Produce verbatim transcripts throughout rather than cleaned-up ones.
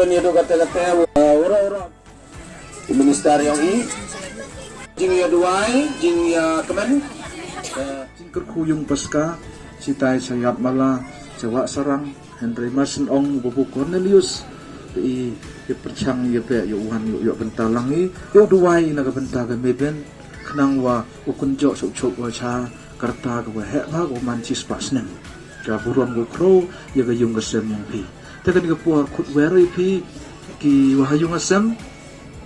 Ïa duh kata kata, uh, ura ura. Minister yong i. Jingïaduwai, jingïakmen. Uh, jingkyrkhu yung paska, chitai cha ïap mala, cha wah sarang, hynrei mar shen ong u babu Cornelius. I, i pyrchang ïa peh ïa u wan ïa u bynta lang i, ïa u duwai na ka bynta ka meben. Khnang wa u kynjoh suk suk wa cha ka rta ka wa heh bha ka wa man chi spah snem. Ka burom ka khro ïa ka yung ka sem yong phi. Te kani ka por khut wer ïa phi ki wa ha yung ka sem.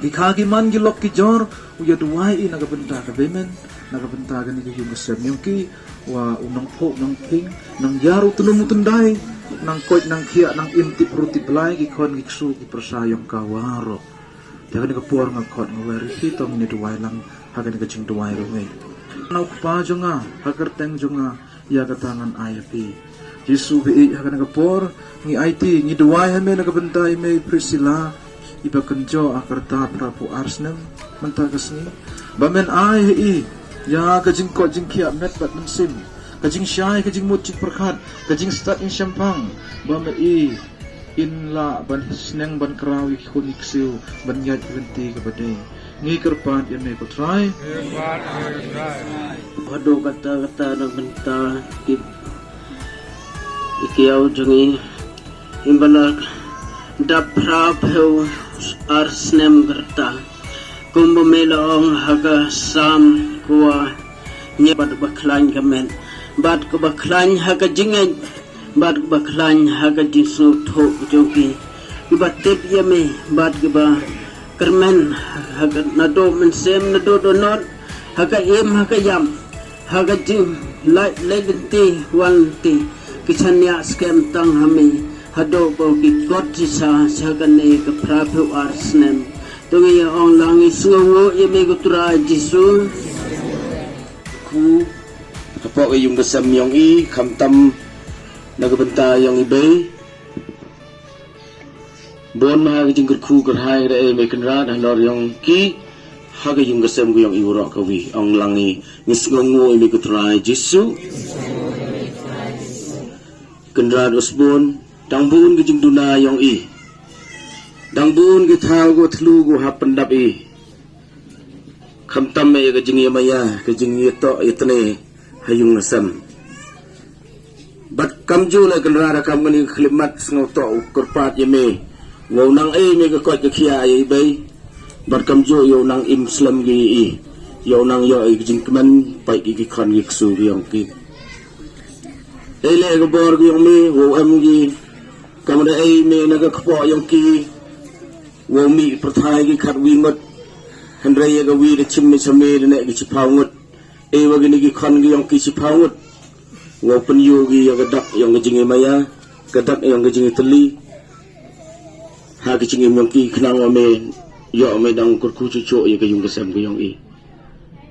Ki kha ki man ki lok ki jor u ïa duwai i na ka bynta ka bemen, na ka bynta kani ka yung ka sem yong ki, wa u nang pho nang ping, nang ïar u tnum u tyndai, nang koit nang khiah, nang im tip ru tip blai ki khon ki ksu ki pyrsa yong ka wa ro. Te kani ka por nga khot nga wer ïa phi tong ni duwai lang ha kani ka jingduwai ru ngi. Nau kpa jong nga, ha kyrteng jong nga, ïa kata ngan ai ïa phi. Jisu ba ïeit ha kani ka por, ngi aiti, ngi duwai ha me na ka bynta i mei Priscilla, i ba kynjoh ha ka rta phra phew ar snem, mynta ka sngi. Ba men ai ha i, ïa ka jingkoit jingkhiah met bad mynsiem, ka jingshai, ka jingmut jingpyrkhat, ka jingstad jingshemphang, ba me i, in lah ban sneng ban kraw ïa ki khun ki ksiew ban ïaid lynti kaba dei. Ngi kyrpad ïa me ko Trai. Haduh katta katta na ka bynta ki, ki ïew jong ngi, i ba la dap phra phew ar snem ka rta. Kumba me la ong ha ka Salm, ko wa ñiewbad ba khlaiñ ka met, bad kaba khlaiñ ha ka jingngeit, bad kaba khlaiñ ha ka jingsngewthuh jong ki, kiba tip ïa me, bad kiba kyrmen ha ka naduh mynsiem naduh dohnud, ha ka im ha ka ïap, ha ka jinglait leit lynti wan lynti, ki shaniah skhem tang ha me, haduh ba ki kot shisha sha kane ka phra phew ar snem. To ngi ïa ong lang, ngi sngewnguh ïa me ko Trai Jisu. Ku hapoh ka yung ka sem yong i, khamtam na ka bynta yong i bei. Bun ma ha ka jingkyrkhu kyrhai ka da e me Kynrad halor yong ki, ha ka yung ka sem ka yong i waroh kawi. Ong lang i, ngi sngewnguh ïa me ko Trai Jisu. Kynrad Osborne, dang bun ka jingduna yong i, dang bun ki thaw ko thlu ko hap pyndap i. Khamtam ïa ka jingïamaya, ka jingïatoh ïatne ha yung ha sem. Bad kamjooh la Kynrad, ha kam kani ka khyllipmat sngewtoh u kyrpad ïa me, wow nang ei me ka koit ka khiah ïa i bei. Bad kamjooh ïa u nang im slem ki ïa i, ïa u nang ïoh ïa ka jingkmen peit ki, ki khon ki ksu ki yong ki. Ei leh ka bor ki yong me, wow em ki kam da ei me na ka kpoh yong ki. Wow mih pyrthai ki khatwi ngut, hynrei ïa kawi da chim me sha me da neh ki chiphaw ngut. Ei wa kine ki khon ki yong ki chiphaw ngut, wow pynïoh ki ïa ka dak yong ka jingïamaya, ka dak yong ka jingïatylli ha ka jingim yong ki, khnang wa me ïoh me dang kyrkhu chuh chuh ïa ka yung ka sem ka yong i.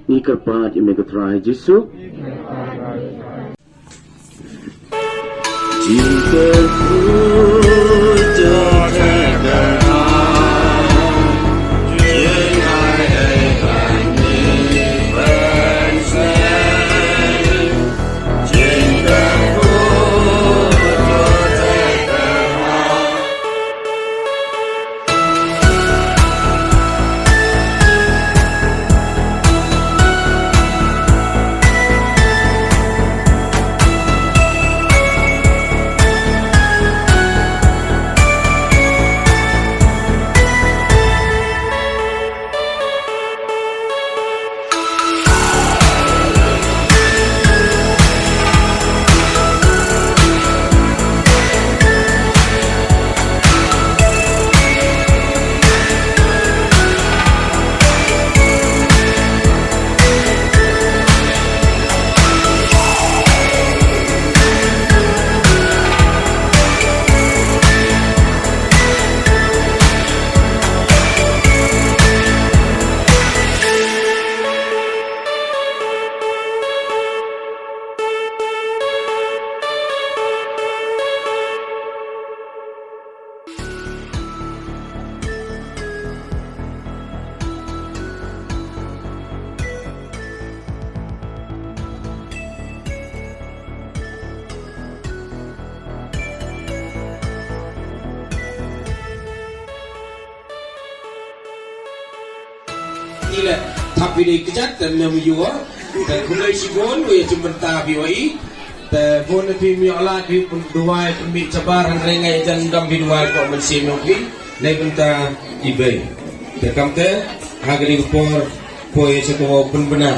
Ngi kyrpad ïa me ko Trai Jisu. Ila thap ïa dei kjat te ym ïoh. Te khublei shibun ïa jingmynta phi ïohi. Te bun phi ym ïoh lad phi pynduwai pynmih shabar hynrei nga ïa jan dam phi duwai ko mynsiem ïong phi. Nei bynta i bei. Te kamte ha kane ka por poi sha ka wow pynbna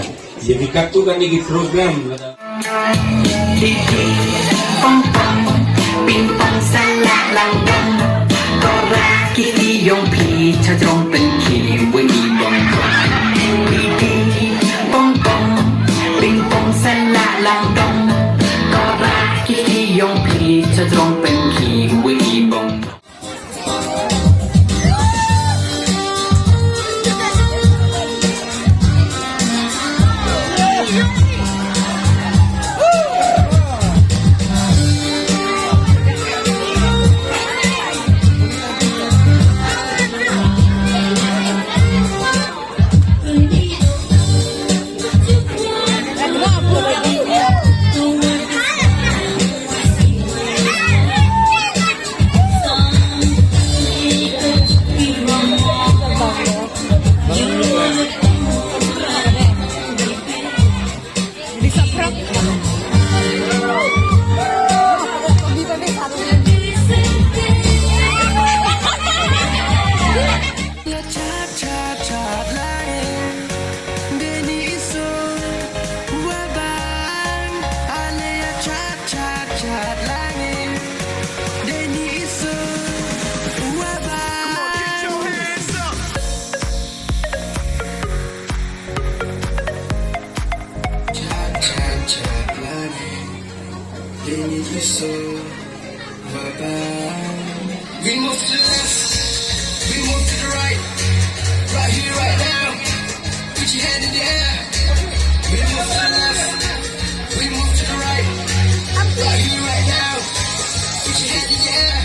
ïa ki katto katne ki program lada. Ping pong, ping pong sa la lang dong. Kora kiti yong phi cha jrong pynkhih wei bong. Ping pong, ping pong sa la lang dong. Kora kiti yong phi cha jrong pynkhih wei bong. We move to the left, we move to the right, right here, right now. Put your hand in the air. We move to the left, we move to the right, right here, right now. Put your hand in the air.